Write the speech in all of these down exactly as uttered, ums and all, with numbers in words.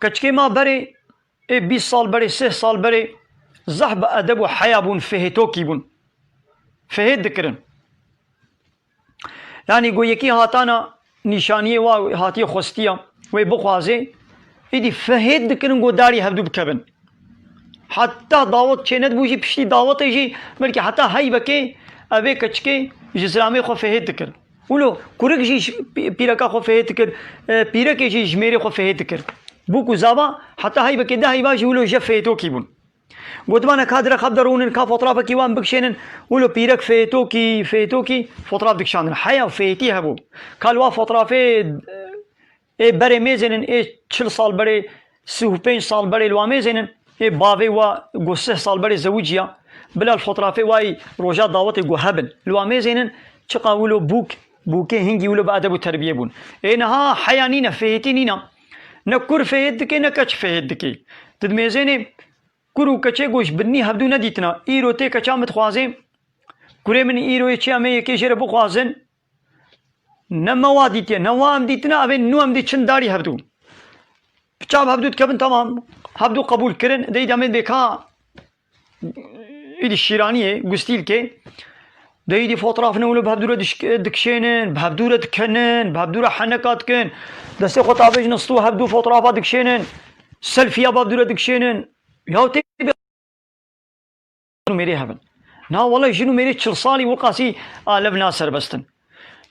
Keçikê ma berê, ê bîst sal berê, sih sal berê, zehf bi edeb û heya bûn, fihêtokî bûn. Fihêt dikirin. Yanî go yekî hatana nîşaniyê wa hatiye xwestiya, wê bixwazê, îdî fihêt dikirin go darî hevdû bikevin. Heta dawet çênedibû jî piştî dawetê jî belkî heta heybekê evê keçikê ji zilamê xwe fihêt dikir. Wilo kurik jî ji pî-, pîreka xwe fihêt dikir, e, pîrekê jî ji mêrê xwe fihêt dikir. Bûk û zava heta heybekê de heyva jî wilo je fihêtokî bûn. Gotiba ne ka dire xeb de rûnin, ka fotrafekî wan bikişênin, wilo pîrek fihêtokî, fihêtokî fotraf dikişandin. Heya û fihêtî hebû. Ka li wa fotrafê, ê berê mêzênin, ê çil sal berê, sî û pênc sal berê li wa mêzênin, ê bavê wa go sih sal berê zewiciya, bila li fotrafê wayî roja dawetê go hebin. Li wa mêzênin, çiqa wilo bûk, bûkê hingî wilo bi edeb û terbiyê bûn. Ê niha heya nîne, fihêtî nîne. Ne kur fihêt dike, ne keç fihêt dike. Tu dimêzênê, kur û keçê go ji binî hevdû nedîtina. Îro tê keça min dixwazê. Kurê min îro yê çi em ê yekê jê re bixwazin. Ne me wa dîtiye, ne wa em dîtina, evên nû em dî çin darî hevdû. Piça bi hevdû dikevin, tamam. Hevdû qebûl kirin. Dey demên bê ka îdî şîraniyê, gustîlkê. Dey îdî fotrafine wilo bi hevdû re dişk-, dikişênin, bi hevdû re dikenin, bi hevdû re heneka dikin. Destê xwe tavêjin stû hevdû fotrafa dikişênin. Selfiya bi hevdû re dikişênin. Ya tê mêrê hebin. Na wele jin û mêrê çil salî wiqasî alev na serbestin.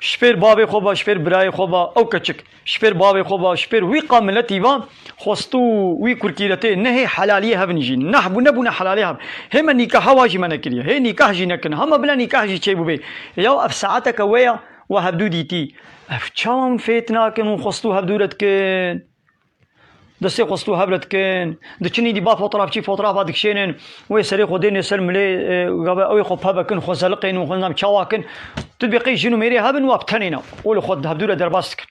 Ji pêr bavê xwe ba, ji pêr birayê xwe ba, ew keçik. Ji pêr bavê xwe ba, ji pêr wî qa miletî ba, xwestû wî kurkîretê nehê helaliyê hebin jî. Neh bû nebûne helaliyê heb. Hê me nîkaha wa jî me nekiriye. Hê nîkah jî nekin. Hema bila nîkah jî çê bûbê. Ya ev saeteke we ya, we hevdû dîtî. Ev çawa hûn fêt nakin, hûn xwestû hevdû re dikin? Destê xwe stû hev re dikin. Diçin îdî ba fotrafçî fotrafa dikişênin. Wê serê xwe dênê ser milê, e, gave ew ê xwe pebekin, xwe zeliqên û xwe nizam çawa kin. Tu dibê qey jin û mêrê hebin wa bi tenê ne. Û li xwe hevdû re derbas dikin.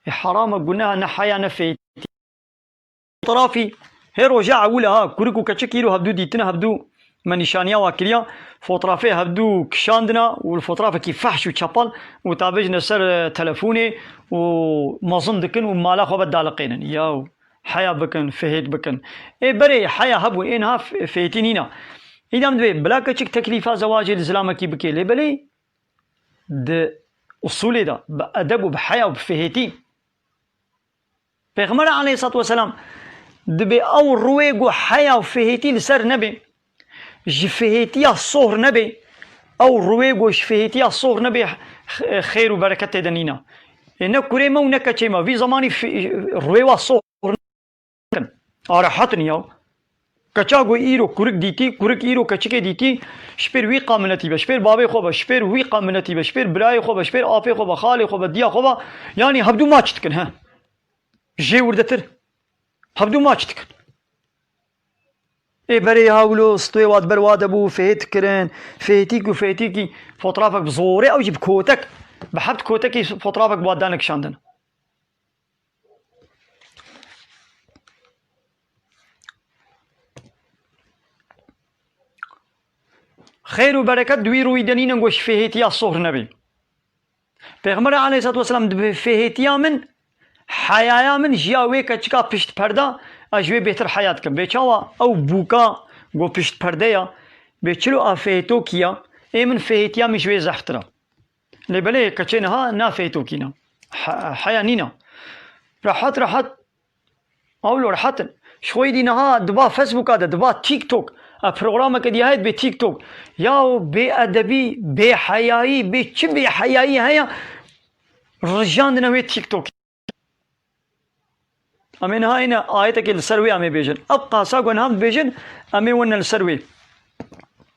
E, heram e, guneh e, ne heya ne fêtî. Fotrafî, hê roja ewil e ha, kurik û keçik îro hevdû dîtine hevdû. Me nîşaniya wa kiriya, fotrafê hevdû kişandina û li fotrafekî fehş û çepal û tabêjine ser, e, telefonê û mezin dikin û mala xwe vedaliqênin. Yaw, heya bikin, fihêt bikin. Ê berê heya hebû, ê niha f-, fihêtî nîna. Îdam dibê bila keçik teklîfa zewacê li zilamekî bike. Lê belê di usulê de bi edeb û bi heya û bi fihêtî. Pêxember aleyhissalatu vesselam dibê ew rûyê ku heya û fihêtî li ser nebe, ji fihêtiya sohr nebe, ew rûyê ku ji fihêtiya sohr nebe, x-, xêr û bereket tê de nîna. Ê ne kurê me û ne keçê me, vî zemanî fi-, rûyê wa sohr nekin. A rehet in ya. Keça ku îro kurik dîtî, kurik îro keçikê dîtî, ji pêr wî qa miletî be, ji pêr bavê xwe be, ji pêr wî qa miletî be, ji pêr birayê xwe be, ji pêr afê xwe be, xalê xwe be, diya xwe be, yanî hevdû maç dikin, he. Jê wirdetir. Hevdû maç dikin. Ê berê ya wilo stûyê wa di ber wa de bû, fihêt dikirin, fihêtîk û fihêtîkî fotrafek bi zorê, ew jî bi kotek, bi heft kotekî fotrafek bi wa dane kişandin. Xêr û bereket di wî rûyî de nînin ku ji fihêtiya sohr nebî. Pêxemberê aleyhissalatu vesselam dibê fihêtiya min, heyaya min ji ya wê keçika pişt perda, ez ji wê bêhtir heya dikim. Bê çawa ew bûka ku pişt perde ya, bê çilo a fihêtokî ya, ê min fihêtiya min ji wê zehftir a. Lê belê keçê niha na fêtokî ne. He-, heya nîne. Rehet rehet. Ewlo rehet in. Ji xwe dî niha diba Facebooka de, diba TikTok. E, programeke dî heye dibê TikTok. Ya bê edebî, bê heyayî, bê çi bê heyayî heye? Rijandine wê TikTok. Em ê niha yine ayetekê li ser wê em ê bêjin. Ev qasa ku niha dibêjin, em ê wene li ser wê.